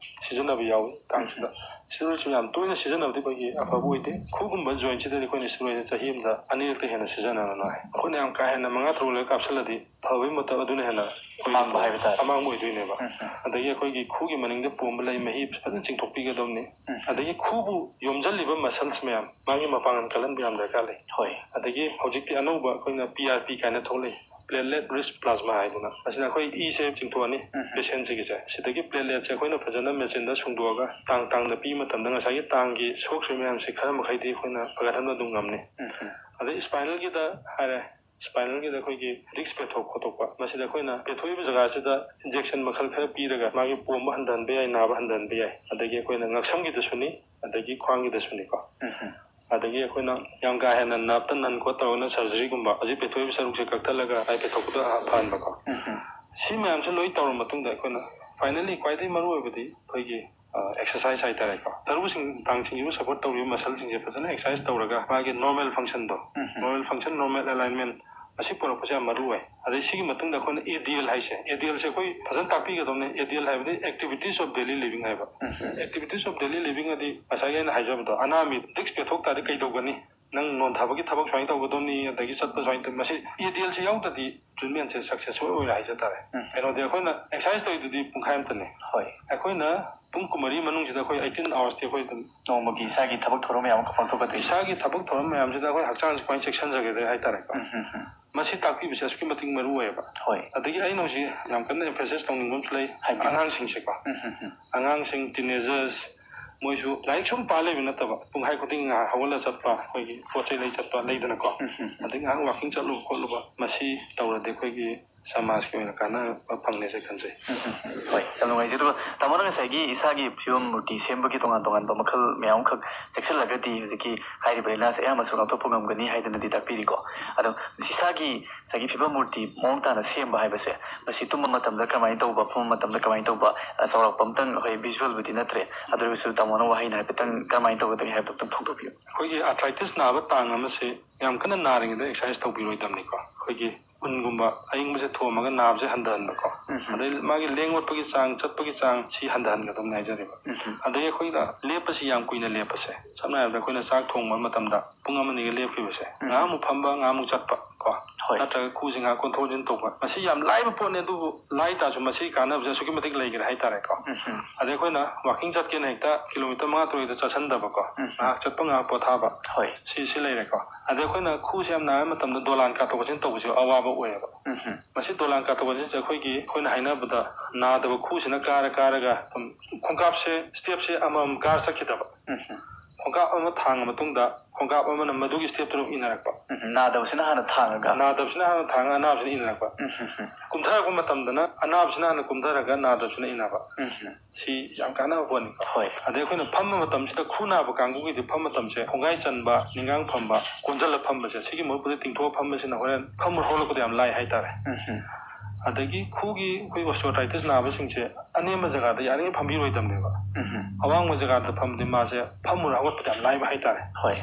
ꯁꯤꯖꯤꯟꯅꯕ ꯌꯥꯎꯏ ꯇꯥꯡꯁꯤꯗ꯫ ꯎꯝ꯫ Steroidꯁꯨ ꯌꯥꯝ ꯇꯣꯏꯅ ꯁꯤꯖꯤꯟꯅꯕꯗꯤ ꯑꯩꯈꯣꯏꯒꯤ ꯑꯐꯕ ꯑꯣꯏꯗꯦ꯫ ꯈꯨꯒꯨꯝꯕ jointꯁꯤꯗꯗꯤ ꯑꯩꯈꯣꯏꯅ steroidꯁꯦ ꯆꯍꯤ ꯑꯃꯗ ꯑꯅꯤꯔꯛꯇ ꯍꯦꯟꯅ ꯁꯤꯖꯤꯟꯅꯔꯅꯨ ꯍꯥꯏ꯫ ꯑꯩꯈꯣꯏꯅ ꯌꯥꯝ ꯀꯥ ꯍꯦꯟꯅ ꯃꯉꯥ ꯇꯔꯨꯛ ꯂꯩꯔ ꯀꯥꯞꯁꯤꯜꯂꯗꯤ ꯐꯕꯒꯤ ꯃꯇꯝ ꯑꯗꯨꯅ ꯍꯦꯟꯅ ꯑꯩꯈꯣꯏꯒꯤ ꯑꯃꯥꯡꯕ ꯍꯥꯏꯕ ꯇꯥꯔꯦ꯫ ꯑꯃꯥꯡꯕ ꯑꯣꯏꯗꯣꯏꯅꯦꯕ꯫ ꯎꯝ, ꯎꯝ꯫ ꯑꯗꯒꯤ ꯑꯩꯈꯣꯏꯒꯤ ꯈꯨꯒꯤ ꯃꯅꯤꯡꯗ ꯄꯣꯝꯕ ꯂꯩ, ꯃꯍꯤ ꯐꯖꯅ ꯆꯤꯡꯊꯣꯛꯄꯤꯒꯗꯕꯅꯤ꯫ ꯎꯝ꯫ ꯑꯗꯒꯤ ꯈꯨꯕꯨ ꯌꯣꯝꯁꯤꯜꯂꯤꯕ muscles ꯃꯌꯥꯝ, ꯃꯥꯒꯤ ꯃꯄꯥꯡꯒꯜ ꯀꯜꯍꯟꯕ ꯌꯥꯝ ꯗꯔꯀꯥꯔ ꯂꯩ꯫ ꯍꯣꯏ꯫ ꯑꯗꯒꯤ ꯍꯧꯖꯤꯛꯇꯤ ꯑꯅꯧꯕ ꯑꯩꯈꯣꯏꯅ P R P ꯀꯥꯏꯅ ꯊꯣꯛꯂꯛꯏ, platelet rich plasma ꯍꯥꯏꯗꯅ꯫ ꯃꯁꯤꯅ ꯑꯩꯈꯣꯏ ꯏꯁꯦ ꯆꯤꯡꯊꯣꯛꯑꯅꯤ, ꯎꯝ꯫ Patientꯁꯤꯒꯤꯁꯦ꯫ ꯁꯤꯗꯒꯤ plateletꯁꯦ ꯑꯩꯈꯣꯏꯅ ꯐꯖꯅ machineꯗ ꯁꯨꯡꯗꯣꯛꯑꯒ ꯇꯥꯡ ꯇꯥꯡꯗ ꯄꯤꯕ ꯃꯇꯝꯗ ꯉꯁꯥꯏꯒꯤ ꯇꯥꯡꯒꯤ ꯁꯣꯛꯈ꯭ꯔꯤꯕ ꯃꯌꯥꯝꯁꯦ ꯈꯔ ꯃꯈꯩꯗꯤ ꯑꯩꯈꯣꯏꯅ ꯐꯒꯠꯍꯟꯕ ꯑꯗꯨꯝ ꯉꯝꯅꯤ꯫ ꯎꯝ, ꯎꯝ꯫ ꯑꯗꯩ spinalꯒꯤꯗ ꯍꯥꯏꯔꯦ, spinalꯒꯤꯗ ꯑꯩꯈꯣꯏꯒꯤ disc ꯄꯦꯊꯣꯛ ꯈꯣꯠꯇꯣꯛꯄ, ꯃꯁꯤꯗ ꯑꯩꯈꯣꯏꯅ ꯄꯦꯊꯣꯛꯏꯕ ꯖꯒꯥꯁꯤꯗ injection ꯃꯈꯜ ꯈꯔ ꯄꯤꯔꯒ ꯃꯥꯒꯤ ꯄꯣꯝꯕ ꯍꯟꯊꯍꯟꯕ ꯌꯥꯏ, ꯅꯥꯕ ꯍꯟꯊꯍꯟꯕ ꯌꯥꯏ꯫ ꯑꯗꯒꯤ ꯑꯩꯈꯣꯏꯅ ꯉꯛꯁꯝꯒꯤꯗꯁꯨꯅꯤ, ꯑꯗꯒꯤ ꯈ꯭ꯋꯥꯡꯒꯤꯗꯁꯨꯅꯤꯀꯣ꯫ ꯎꯝ, ꯎꯝ꯫ ꯑꯗꯒꯤ ꯑꯩꯈꯣꯏꯅ ꯌꯥꯝ ꯀꯥ ꯍꯦꯟꯅ nerveꯇ ꯅꯟ ꯈꯣꯠ ꯇꯧꯔꯒꯅ surgeryꯒꯨꯝꯕ, ꯍꯧꯖꯤꯛ ꯄꯦꯊꯣꯛꯏꯕ ꯁꯔꯨꯛꯁꯦ ꯀꯛꯊꯠꯂꯒ ꯃꯥꯏ ꯄꯦꯊꯣꯛꯄꯗꯣ ꯐꯍꯟꯕꯀꯣ꯫ ꯎꯝ, ꯎꯝ꯫ ꯁꯤ ꯃꯌꯥꯝꯁꯦ ꯂꯣꯏ ꯇꯧꯔ ꯃꯇꯨꯡꯗ ꯑꯩꯈꯣꯏꯅ finally ꯈ꯭ꯋꯥꯏꯗꯒꯤ ꯃꯔꯨ ꯑꯣꯏꯕꯗꯤ ꯑꯩꯈꯣꯏꯒꯤ, ꯑ, exercise ꯍꯥꯏꯇꯥꯔꯦꯀꯣ꯫ ꯇꯔꯨꯁꯤꯡ ꯇꯥꯡꯁꯤꯡꯁꯤꯕꯨ support ꯇꯧꯔꯤꯕ muscleꯁꯤꯡꯁꯦ ꯐꯖꯅ exercise ꯇꯧꯔꯒ ꯃꯥꯒꯤ normal functionꯗꯣ, ꯎꯝ, ꯎꯝ꯫ Normal function, normal alignment ꯑꯁꯤ ꯄꯨꯔꯛꯄꯁꯦ ꯌꯥꯝ ꯃꯔꯨ ꯑꯣꯏ꯫ ꯑꯗꯩ ꯁꯤꯒꯤ ꯃꯇꯨꯡꯗ ꯑꯩꯈꯣꯏꯅ ADL ꯍꯥꯏꯁꯦ, ADLꯁꯦ ꯑꯩꯈꯣꯏ ꯐꯖꯅ ꯇꯥꯛꯄꯤꯒꯗꯕꯅꯤ꯫ ADL ꯍꯥꯏꯕꯗꯤ activities of daily living ꯍꯥꯏꯕ꯫ ꯎꯝ, ꯎꯝ꯫ Activities of daily living ꯑꯗꯤ ꯉꯁꯥꯏꯒꯤ ꯑꯩꯅ ꯍꯥꯏꯖꯕꯗꯣ, ꯑꯅꯥ ꯃꯤ disc ꯄꯦꯊꯣꯛ ꯇꯥꯔꯗꯤ ꯀꯩꯗꯧꯒꯅꯤ? ꯅꯪ ꯅꯣꯟꯊꯕꯒꯤ ꯊꯕꯛ ꯁꯨꯃꯥꯏꯅ ꯇꯧꯒꯗꯕꯅꯤ, ꯑꯗꯒꯤ ꯆꯠꯄ ꯁꯨꯃꯥꯏꯅ ꯇꯧ-, ꯃꯁꯤ ADLꯁꯤ ꯌꯥꯎꯗ꯭ꯔꯗꯤ treatmentꯁꯦ successful ꯑꯣꯏꯔꯣꯏ ꯍꯥꯏꯖ ꯇꯥꯔꯦ꯫ ꯎꯝ꯫ ꯀꯩꯅꯣꯗꯤ ꯑꯩꯈꯣꯏꯅ exercise ꯇꯧꯔꯤꯗꯨꯗꯤ ꯄꯨꯡꯈꯥꯏ ꯑꯃꯇꯅꯤ꯫ ꯍꯣꯏ꯫ ꯑꯩꯈꯣꯏꯅ ꯄꯨꯡ ꯀꯨꯟꯃꯔꯤ ꯃꯅꯨꯡꯁꯤꯗ ꯑꯩꯈꯣꯏ eighteen hoursꯇꯤ ꯑꯩꯈꯣꯏ ꯑꯗꯨꯝ ꯅꯣꯡꯃꯒꯤ ꯏꯁꯥꯒꯤ ꯊꯕꯛ ꯊꯧꯔꯝ ꯃꯌꯥꯝ ꯑꯃ ꯄꯥꯡꯊꯣꯛꯀꯗꯣꯏꯅꯤ꯫ ꯏꯁꯥꯒꯤ ꯊꯕꯛ ꯊꯧꯔꯝ ꯃꯌꯥꯝꯁꯤꯗ ꯑꯩꯈꯣꯏ ꯍꯛꯆꯥꯡꯁꯦ ꯀꯃꯥꯏꯅ ꯆꯦꯛꯁꯤꯟꯖꯒꯗꯒꯦ ꯍꯥꯏ ꯇꯥꯔꯦꯀꯣ꯫ ꯎꯝ, ꯎꯝ, ꯎꯝ꯫ ꯃꯁꯤ ꯇꯥꯛꯄꯤꯕꯁꯦ ꯑꯁꯨꯛꯀꯤ ꯃꯇꯤꯛ ꯃꯔꯨ ꯑꯣꯏꯌꯦꯕ꯫ ꯍꯣꯏ꯫ ꯑꯗꯒꯤ ꯑꯩꯅ ꯍꯧꯖꯤꯛ ꯌꯥꯝ ꯀꯟꯅ emphasize ꯇꯧꯅꯤꯡꯕ ꯑꯃꯁꯨ ꯂꯩ꯫ ꯍꯥꯏꯕꯤꯌꯨ꯫ ꯑꯉꯥꯡꯁꯤꯡꯁꯦꯀꯣ꯫ ꯎꯝ, ꯎꯝ, ꯎꯝ꯫ ꯑꯉꯥꯡꯁꯤꯡ, teenagers, ꯃꯣꯏꯁꯨ ꯂꯥꯏꯔꯤꯛ ꯁꯨꯝ ꯄꯥ ꯂꯩꯕ ꯅꯠꯇꯕ, ꯄꯨꯡꯈꯥꯏ ꯈꯨꯗꯤꯡ ꯉꯥꯏꯍꯥꯛ ꯍꯧꯒꯠꯂ ꯆꯠꯄ, ꯑꯩꯈꯣꯏꯒꯤ ꯄꯣꯠ ꯆꯩ ꯂꯩ ꯆꯠꯄ ꯂꯩꯗꯅꯀꯣ꯫ ꯎꯝ, ꯎꯝ, ꯎꯝ꯫ ꯑꯗꯩ ꯉꯥꯏꯍꯥꯛ walking ꯆꯠꯂꯨꯕ ꯈꯣꯠꯂꯨꯕ, ꯃꯁꯤ ꯇꯧꯔꯗꯤ ꯑꯩꯈꯣꯏꯒꯤ ꯁꯃꯥꯖꯀꯤ ꯑꯣꯏꯅ ꯀꯥꯟꯅꯕ ꯐꯪꯅꯤꯁꯦ ꯈꯟꯖꯩ꯫ ꯎꯝ, ꯎꯝ, ꯎꯝ꯫ ꯍꯣꯏ, ꯌꯥꯝ ꯅꯨꯡꯉꯥꯏꯖꯩ꯫ ꯑꯗꯨꯒ ꯇꯥꯃꯣꯅ ꯉꯁꯥꯏꯒꯤ ꯏꯁꯥꯒꯤ ꯐꯤꯕꯝ ꯃꯨꯔꯇꯤ ꯁꯦꯝꯕꯒꯤ ꯇꯣꯉꯥꯟ ꯇꯣꯉꯥꯟꯕ ꯃꯈꯜ ꯃꯌꯥꯝ ꯑꯃꯈꯛ ꯆꯦꯛꯁꯤꯜꯂꯒꯗꯤ ꯍꯧꯖꯤꯛꯀꯤ ꯍꯥꯏꯔꯤꯕ ꯂꯥꯏꯅꯥꯁꯦ ꯑꯌꯥꯝꯕꯁꯨ ꯉꯥꯛꯊꯣꯛꯄ ꯉꯝꯒꯅꯤ ꯍꯥꯏꯗꯅꯗꯤ ꯇꯥꯛꯄꯤꯔꯤꯀꯣ꯫ ꯑꯗꯣ ꯏꯁꯥꯒꯤ ꯉꯁꯥꯏꯒꯤ ꯐꯤꯕꯝ ꯃꯨꯔꯇꯤ ꯃꯑꯣꯡ ꯇꯥꯅ ꯁꯦꯝꯕ ꯍꯥꯏꯕꯁꯦ, ꯃꯁꯤ ꯇꯨꯝꯕ ꯃꯇꯝꯗ ꯀꯃꯥꯏꯅ ꯇꯧꯕ, ꯐꯝꯕ ꯃꯇꯝꯗ ꯀꯃꯥꯏꯅ ꯇꯧꯕ, ꯑ, ꯆꯥꯎꯔꯥꯛꯄ ꯑꯝꯇꯪ ꯑꯩꯈꯣꯏ visualꯕꯨꯗꯤ ꯅꯠꯇ꯭ꯔꯦ, ꯑꯗꯨ ꯑꯣꯏꯔꯒꯁꯨ ꯇꯥꯃꯣꯅ ꯋꯥꯍꯩꯅ ꯍꯥꯏꯐꯦꯠꯇꯪ ꯀꯃꯥꯏꯅ ꯇꯧꯒꯗꯒꯦ ꯍꯥꯏꯕꯗꯣ ꯑꯝꯇꯪ ꯐꯣꯡꯗꯣꯛꯄꯤꯌꯨ꯫ ꯑꯩꯈꯣꯏꯒꯤ arthritis ꯅꯥꯕ ꯇꯥꯡ ꯑꯃꯁꯦ ꯌꯥꯝ ꯀꯟꯅ ꯅꯥꯔꯤꯉꯩꯗ exercise ꯇꯧꯕꯤꯔꯣꯏꯗꯕꯅꯤꯀꯣ꯫ ꯑꯩꯈꯣꯏꯒꯤ ꯎꯟꯒꯨꯝꯕ ꯑꯏꯪꯕꯁꯦ ꯊꯣꯝꯃꯒ ꯅꯥꯕꯁꯦ ꯍꯟꯊꯍꯟꯕꯀꯣ꯫ ꯎꯝ꯫ ꯑꯗꯩ ꯃꯥꯒꯤ ꯂꯦꯡ ꯑꯣꯠꯄꯒꯤ ꯆꯥꯡ, ꯆꯠꯄꯒꯤ ꯆꯥꯡ ꯁꯤ ꯍꯟꯊꯍꯟꯒꯗꯕꯅꯤ ꯍꯥꯏꯖꯔꯤꯕ꯫ ꯎꯝ꯫ ꯑꯗꯒꯤ ꯑꯩꯈꯣꯏꯅ ꯂꯦꯞꯄꯁꯤ ꯌꯥꯝ ꯀꯨꯏꯅ ꯂꯦꯞꯄꯁꯦ, ꯁꯝꯅ ꯍꯥꯏꯔꯕꯗ ꯑꯩꯈꯣꯏꯅ ꯆꯥꯛ ꯊꯣꯡꯕ ꯃꯇꯝꯗ ꯄꯨꯡ ꯑꯃ ꯑꯅꯤꯒ ꯂꯦꯞꯈꯤꯕꯁꯦ, ꯎꯝ꯫ ꯉꯥꯏꯍꯥꯛ ꯑꯃꯨꯛ ꯐꯝꯕ, ꯉꯥꯏꯍꯥꯛ ꯑꯃꯨꯛ ꯆꯠꯄ ꯀꯣ꯫ ꯍꯣꯏ꯫ ꯅꯠꯇ꯭ꯔꯒ ꯈꯨꯁꯤ ꯉꯥꯏꯍꯥꯛ ꯀꯣꯟꯊꯣꯛ ꯀꯣꯟꯁꯤꯟ ꯇꯧꯕ, ꯃꯁꯤ ꯌꯥꯝ ꯂꯥꯏꯕ ꯄꯣꯠꯅꯤ꯫ ꯑꯗꯨꯕꯨ ꯂꯥꯏ ꯇꯥꯔꯁꯨ ꯃꯁꯤꯒꯤ ꯀꯥꯟꯅꯕꯁꯦ ꯑꯁꯨꯛꯀꯤ ꯃꯇꯤꯛ ꯂꯩꯈ꯭ꯔꯦ ꯍꯥꯏꯇꯥꯔꯦꯀꯣ꯫ ꯎꯝ꯫ ꯑꯗꯩ ꯑꯩꯈꯣꯏꯅ walking ꯆꯠꯀꯦꯅ ꯍꯦꯛꯇ ꯀꯤꯂꯣꯃꯤꯇꯔ ꯃꯉꯥ ꯇꯔꯨꯛ ꯍꯦꯛꯇ ꯆꯠꯁꯤꯟꯗꯕꯀꯣ꯫ ꯎꯝ꯫ ꯉꯥꯏꯍꯥꯛ ꯆꯠꯄ, ꯉꯥꯏꯍꯥꯛ ꯄꯣꯊꯥꯕ꯫ ꯍꯣꯏ꯫ ꯁꯤ, ꯁꯤ ꯂꯩꯔꯦꯀꯣ꯫ ꯑꯗꯩ ꯑꯩꯈꯣꯏꯅ ꯈꯨꯁꯦ ꯌꯥꯝ ꯅꯥꯕ ꯃꯇꯝꯗ ꯗꯣꯂꯥꯟ ꯀꯥꯊꯣꯛ ꯀꯥꯁꯤꯟ ꯇꯧꯕꯁꯦ ꯑꯋꯥꯕ ꯑꯣꯏꯌꯦꯕ꯫ ꯎꯝ꯫ ꯃꯁꯤ ꯗꯣꯂꯥꯟ ꯀꯥꯊꯣꯛ ꯀꯥꯁꯤꯟꯁꯦ ꯑꯩꯈꯣꯏꯒꯤ, ꯑꯩꯈꯣꯏꯅ ꯍꯥꯏꯅꯕꯗ ꯅꯥꯗꯕ ꯈꯨꯁꯤꯅ ꯀꯥꯔ ꯀꯥꯔꯒ ꯑꯗꯨꯝ ꯈꯣꯡꯀꯥꯞꯁꯦ, stepꯁꯦ ꯑꯃꯃꯝ ꯀꯥꯔ ꯆꯠꯈꯤꯗꯕ꯫ ꯎꯝ꯫ ꯈꯣꯡꯀꯥꯞ ꯑꯃ ꯊꯥꯡꯉ ꯃꯇꯨꯡꯗ ꯈꯣꯡꯀꯥꯞ ꯑꯃꯅ ꯃꯗꯨꯒꯤ stepꯇꯨ ꯑꯗꯨꯝ ꯏꯟꯅꯔꯛꯄ꯫ ꯎꯝ꯫ ꯅꯥꯗꯕꯁꯤꯅ ꯍꯥꯟꯅ ꯊꯥꯡꯉꯒ꯫ ꯅꯥꯗꯕꯁꯤꯅ ꯍꯥꯟꯅ ꯊꯥꯡꯉ ꯑꯅꯥꯕꯁꯤꯅ ꯏꯟꯅꯔꯛꯄ꯫ ꯎꯝ, ꯎꯝ, ꯎꯝ꯫ ꯀꯨꯝꯊꯔꯛꯄ ꯃꯇꯝꯗꯅ ꯑꯅꯥꯕꯁꯤꯅ ꯍꯥꯟꯅ ꯀꯨꯝꯊꯔꯒ ꯅꯥꯗꯕꯁꯤꯅ ꯏꯟꯅꯕ꯫ ꯎꯝ, ꯎꯝ꯫ ꯁꯤ ꯌꯥꯝ ꯀꯥꯟꯅꯕ ꯄꯣꯠꯅꯤꯀꯣ꯫ ꯍꯣꯏ꯫ ꯑꯗꯩ ꯑꯩꯈꯣꯏꯅ ꯐꯝꯕ ꯃꯇꯝꯁꯤꯗ ꯈꯨ ꯅꯥꯕ ꯀꯥꯡꯕꯨꯒꯤꯗꯤ ꯐꯝꯕ ꯃꯇꯝꯁꯦ ꯈꯣꯡꯒꯥꯏ ꯆꯟꯕ, ꯅꯤꯡꯒꯥꯡ ꯐꯝꯕ, ꯀꯣꯟꯁꯤꯜꯂ ꯐꯝꯕꯁꯦ, ꯁꯤꯒꯤ ꯃꯍꯨꯠꯄꯨꯗꯤ ꯇꯤꯡꯊꯣꯛꯑ ꯐꯝꯕꯁꯤꯅ ꯍꯣꯔꯦꯟ ꯐꯝꯃꯨ ꯍꯧꯒꯠꯂꯛꯄꯗ ꯌꯥꯝ ꯂꯥꯏ ꯍꯥꯏꯇꯥꯔꯦ꯫ ꯎꯝ, ꯎꯝ꯫ ꯑꯗꯒꯤ ꯈꯨꯒꯤ ꯑꯩꯈꯣꯏ osteoarthritis ꯅꯥꯕꯁꯤꯡꯁꯦ ꯑꯅꯦꯝꯕ ꯖꯒꯥꯗ ꯌꯥꯔꯤꯉꯩ ꯐꯝꯕꯤꯔꯣꯏꯗꯕꯅꯦꯕ꯫ ꯎꯝ, ꯎꯝ꯫ ꯑꯋꯥꯡꯕ ꯖꯒꯥꯗ ꯐꯝꯕꯗꯤ ꯃꯥꯁꯦ ꯐꯝꯃꯨꯔ ꯍꯧꯒꯠꯄꯗ ꯌꯥꯝ ꯂꯥꯏꯕ ꯍꯥꯏꯇꯥꯔꯦ꯫ ꯍꯣꯏ꯫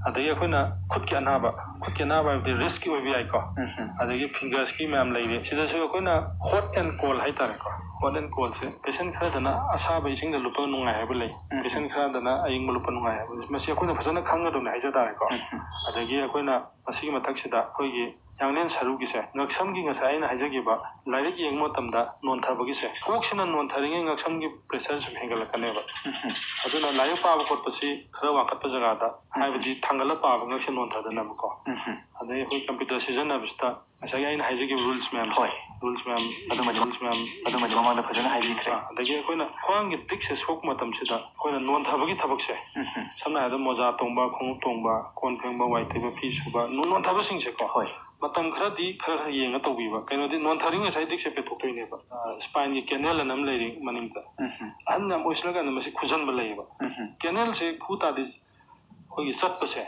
ꯑꯗꯒꯤ ꯑꯩꯈꯣꯏꯅ ꯈꯨꯠꯀꯤ ꯑꯅꯥꯕ, ꯈꯨꯠꯀꯤ ꯑꯅꯥꯕ ꯍꯥꯏꯕꯗꯤ wristꯀꯤ ꯑꯣꯏꯕ ꯌꯥꯏꯀꯣ꯫ ꯎꯝ, ꯎꯝ꯫ ꯑꯗꯒꯤ fingersꯀꯤ ꯃꯌꯥꯝ ꯂꯩꯔꯦ꯫ ꯁꯤꯗꯁꯨ ꯑꯩꯈꯣꯏꯅ hot and cold ꯍꯥꯏꯇꯥꯔꯦꯀꯣ꯫ Hot and coldꯁꯦ patient ꯈꯔꯗꯅ ꯑꯁꯥꯕ ꯏꯁꯤꯡꯗ ꯂꯨꯞꯄ ꯅꯨꯡꯉꯥꯏ ꯍꯥꯏꯕ ꯂꯩ꯫ ꯎꯝ꯫ Patient ꯈꯔꯗꯅ ꯑꯏꯪꯕ ꯂꯨꯞꯄ ꯅꯨꯡꯉꯥꯏ ꯍꯥꯏꯕ ꯂꯩ꯫ ꯃꯁꯤ ꯑꯩꯈꯣꯏꯅ ꯐꯖꯅ ꯈꯪꯒꯗꯕꯅꯤ ꯍꯥꯏꯖ ꯇꯥꯔꯦꯀꯣ꯫ ꯎꯝ, ꯎꯝ꯫ ꯑꯗꯒꯤ ꯑꯩꯈꯣꯏꯅ ꯃꯁꯤꯒꯤ ꯃꯊꯛꯁꯤꯗ ꯑꯩꯈꯣꯏꯒꯤ ꯌꯥꯡꯂꯦꯟ ꯁꯔꯨꯒꯤꯁꯦ, ꯉꯛꯁꯝꯒꯤ ꯉꯁꯥꯏ ꯑꯩꯅ ꯍꯥꯏꯖꯈꯤꯕ ꯂꯥꯏꯔꯤꯛ ꯌꯦꯡꯕ ꯃꯇꯝꯗ ꯅꯣꯟꯊꯕꯒꯤꯁꯦ, ꯀꯣꯛꯁꯤꯅ ꯅꯣꯟꯊꯔꯤꯉꯩ ꯉꯛꯁꯝꯒꯤ pressure ꯁꯨꯝ ꯍꯦꯟꯒꯠꯂꯛꯀꯅꯦꯕ꯫ ꯎꯝ, ꯎꯝ꯫ ꯑꯗꯨꯅ ꯂꯥꯏꯔꯤꯛ ꯄꯥꯕ ꯈꯣꯠꯄꯁꯤ ꯈꯔ ꯋꯥꯡꯈꯠꯄ ꯖꯒꯥꯗ, ꯍꯥꯏꯕꯗꯤ ꯊꯥꯡꯒꯠꯂ ꯄꯥꯕ ꯉꯛꯁꯦ ꯅꯣꯟꯊꯗꯅꯕꯀꯣ꯫ ꯎꯝ, ꯎꯝ꯫ ꯑꯗꯩ ꯑꯩꯈꯣꯏ computer ꯁꯤꯖꯤꯟꯅꯕꯁꯤꯗ ꯉꯁꯥꯏꯒꯤ ꯑꯩꯅ ꯍꯥꯏꯖꯈꯤꯕ rules ꯃꯌꯥꯝꯁꯦ, ꯍꯣꯏ꯫ ꯔꯨꯜꯁ ꯃꯌꯥꯝ, ꯑꯗꯨꯃꯗꯤ, ꯔꯨꯜꯁ ꯃꯌꯥꯝ ꯑꯗꯨꯃꯗꯤ ꯃꯃꯥꯡꯗ ꯐꯖꯅ ꯍꯥꯏꯕꯤꯈ꯭ꯔꯦ꯫ ꯑꯥ, ꯑꯗꯒꯤ ꯑꯩꯈꯣꯏꯅ ꯈ꯭ꯋꯥꯡꯒꯤ ꯇꯤꯛꯁꯦ ꯁꯣꯛꯄ ꯃꯇꯝꯁꯤꯗ ꯑꯩꯈꯣꯏꯅ ꯅꯣꯟꯊꯕꯒꯤ ꯊꯕꯛꯁꯦ, ꯎꯝ, ꯎꯝ꯫ ꯁꯝꯅ ꯍꯥꯏꯔꯕꯗ ꯃꯣꯖꯥ ꯇꯣꯡꯕ, ꯈꯣꯡꯎꯞ ꯇꯣꯡꯕ, ꯀꯣꯟ ꯐꯦꯡꯕ, ꯋꯥꯏ ꯇꯩꯕ, ꯐꯤ ꯁꯨꯕ, ꯅꯣ-, ꯅꯣꯟꯊꯕꯁꯤꯡꯁꯦꯀꯣ, ꯍꯣꯏ꯫ ꯃꯇꯝ ꯈꯔꯗꯤ ꯈꯔ ꯈꯔ ꯌꯦꯡꯉ ꯇꯧꯕꯤꯕ꯫ ꯀꯩꯅꯣꯗꯤ ꯅꯣꯟꯊꯔꯤꯉꯩ ꯉꯁꯥꯏ ꯇꯤꯛꯁꯦ ꯄꯦꯊꯣꯛꯇꯣꯏꯅꯦꯕ꯫ ꯑꯥ, ꯁ꯭ꯄꯥꯏꯟꯒꯤ ꯀꯦꯅꯦꯜ ꯑꯅ ꯑꯃ ꯂꯩꯔꯤ ꯃꯅꯤꯡꯗ꯫ ꯎꯝ, ꯎꯝ꯫ ꯑꯍꯟ ꯌꯥꯝ ꯑꯣꯏꯁꯤꯜꯂꯀꯥꯟꯗ ꯃꯁꯤ ꯈꯨꯖꯟꯕ ꯂꯩꯌꯦꯕ꯫ ꯎꯝ, ꯎꯝ꯫ ꯀꯦꯅꯦꯜꯁꯦ ꯈꯨ ꯇꯥꯔꯗꯤ ꯑꯩꯈꯣꯏꯒꯤ ꯆꯠꯄꯁꯦ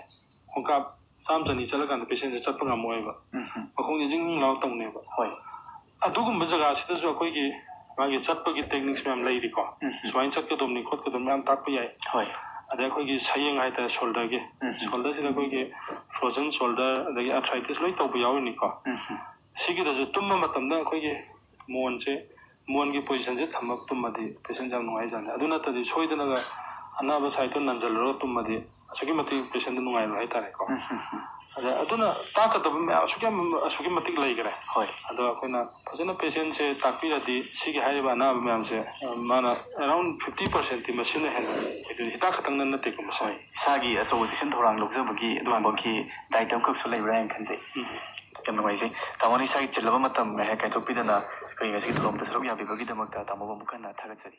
ꯈꯣꯡꯀꯥꯞ ꯆꯥꯝ ꯆꯅꯤ ꯆꯠꯂꯀꯥꯟꯗ ꯄꯦꯁꯦꯟꯁꯦ ꯆꯠꯄ ꯉꯝꯃꯣꯏꯕ꯫ ꯎꯝ, ꯎꯝ꯫ ꯃꯈꯣꯡꯁꯦ ꯖꯤꯡ ꯖꯤꯡ ꯂꯥꯎꯔ ꯇꯧꯅꯦꯕ꯫ ꯍꯣꯏ꯫ ꯑꯗꯨꯒꯨꯝꯕ ꯖꯒꯥꯁꯤꯗꯁꯨ ꯑꯩꯈꯣꯏꯒꯤ ꯃꯥꯒꯤ ꯆꯠꯄꯒꯤ ꯇꯦꯛꯅꯤꯛꯁ ꯃꯌꯥꯝ ꯂꯩꯔꯤꯀꯣ꯫ ꯎꯝ, ꯎꯝ꯫ ꯁꯨꯃꯥꯏꯅ ꯆꯠꯀꯗꯕꯅꯤ ꯈꯣꯠꯀꯗꯕꯅꯤ ꯃꯌꯥꯝ ꯇꯥꯛꯄ ꯌꯥꯏ꯫ ꯍꯣꯏ꯫ ꯑꯗꯩ ꯑꯩꯈꯣꯏꯒꯤ ꯁꯌꯦꯡ ꯍꯥꯏꯇꯥꯔꯦ, ꯁꯣꯜꯗꯔꯒꯤ꯫ ꯎꯝ, ꯎꯝ꯫ ꯁꯣꯜꯗꯔꯁꯤꯗ ꯑꯩꯈꯣꯏꯒꯤ ꯐ꯭ꯔꯣꯖꯟ ꯁꯣꯜꯗꯔ, ꯑꯗꯒꯤ ꯑꯥꯔꯊ꯭ꯔꯥꯏꯇꯤꯁ ꯂꯣꯏ ꯇꯧꯕ ꯌꯥꯎꯔꯤꯅꯤꯀꯣ꯫ ꯎꯝ, ꯎꯝ꯫ ꯁꯤꯒꯤꯗꯁꯨ ꯇꯨꯝꯕ ꯃꯇꯝꯗ ꯑꯩꯈꯣꯏꯒꯤ ꯃꯣꯟꯁꯦ, ꯃꯣꯟꯒꯤ ꯄꯣꯖꯤꯁꯟꯁꯦ ꯊꯝꯃꯒ ꯇꯨꯝꯃꯗꯤ ꯄꯦꯁꯦꯟꯁꯦ ꯌꯥꯝ ꯅꯨꯡꯉꯥꯏꯖꯥꯠꯅꯤ꯫ ꯑꯗꯨ ꯅꯠꯇ꯭ꯔꯗꯤ ꯁꯣꯏꯗꯅꯒ ꯑꯅꯥꯕ ꯁꯥꯏꯠꯇꯣ ꯅꯟꯁꯤꯜꯂꯨꯔꯒ ꯇꯨꯝꯃꯗꯤ ꯑꯁꯨꯛꯀꯤ ꯃꯇꯤꯛ ꯄꯦꯁꯦꯟꯗꯣ ꯅꯨꯡꯉꯥꯏꯔꯣꯏ ꯍꯥꯏꯇꯥꯔꯦꯀꯣ꯫ ꯎꯝ, ꯎꯝ, ꯎꯝ꯫ ꯑꯗ ꯑꯗꯨꯅ ꯇꯥꯛꯀꯗꯕ ꯃꯌꯥꯝ ꯑꯁꯨꯛꯀꯤ ꯌꯥꯝ, ꯑꯁꯨꯛꯀꯤ ꯃꯇꯤꯛ ꯂꯩꯈ꯭ꯔꯦ꯫ ꯍꯣꯏ꯫ ꯑꯗꯣ ꯑꯩꯈꯣꯏꯅ ꯐꯖꯅ ꯄꯦꯁꯦꯟꯁꯦ ꯇꯥꯛꯄꯤꯔꯗꯤ ꯁꯤꯒꯤ ꯍꯥꯏꯔꯤꯕ ꯑꯅꯥꯕ ꯃꯌꯥꯝꯁꯦ, ꯑ, ꯃꯥꯅ around fifty percent ꯇꯤ ꯃꯁꯤꯅ ꯍꯦꯟꯅ, ꯍꯥꯏꯗꯤ ꯍꯤꯗꯥꯛ ꯈꯛꯇꯪꯅ ꯅꯠꯇꯦꯀꯣ ꯃꯁꯤ꯫ ꯍꯣꯏ꯫ ꯏꯁꯥꯒꯤ ꯑꯆꯧꯕ ꯆꯦꯛꯁꯤꯟ ꯊꯧꯔꯥꯡ ꯂꯧꯖꯕꯒꯤ ꯑꯗꯨꯒꯨꯝꯕꯒꯤ ꯗꯥꯏꯇ ꯑꯃꯈꯛꯁꯨ ꯂꯩꯕ꯭ꯔꯥ ꯍꯥꯏꯅ ꯈꯟꯖꯩ꯫ ꯎꯝ꯫ ꯌꯥꯝ ꯅꯨꯡꯉꯥꯏꯖꯩ꯫ ꯇꯥꯃꯣꯅ ꯏꯁꯥꯒꯤ ꯆꯤꯜꯂꯕ ꯃꯇꯝ ꯉꯥꯏꯍꯥꯛ ꯀꯥꯏꯊꯣꯛꯄꯤꯗꯅ ꯑꯩꯈꯣꯏ ꯉꯁꯤꯒꯤ ꯊꯧꯔꯝꯗ ꯁꯔꯨꯛ ꯌꯥꯕꯤꯕꯒꯤꯗꯃꯛꯇ ꯇꯥꯃꯣꯕꯨ ꯑꯃꯨꯛ ꯍꯟꯅ ꯊꯥꯒꯠꯆꯔꯤ꯫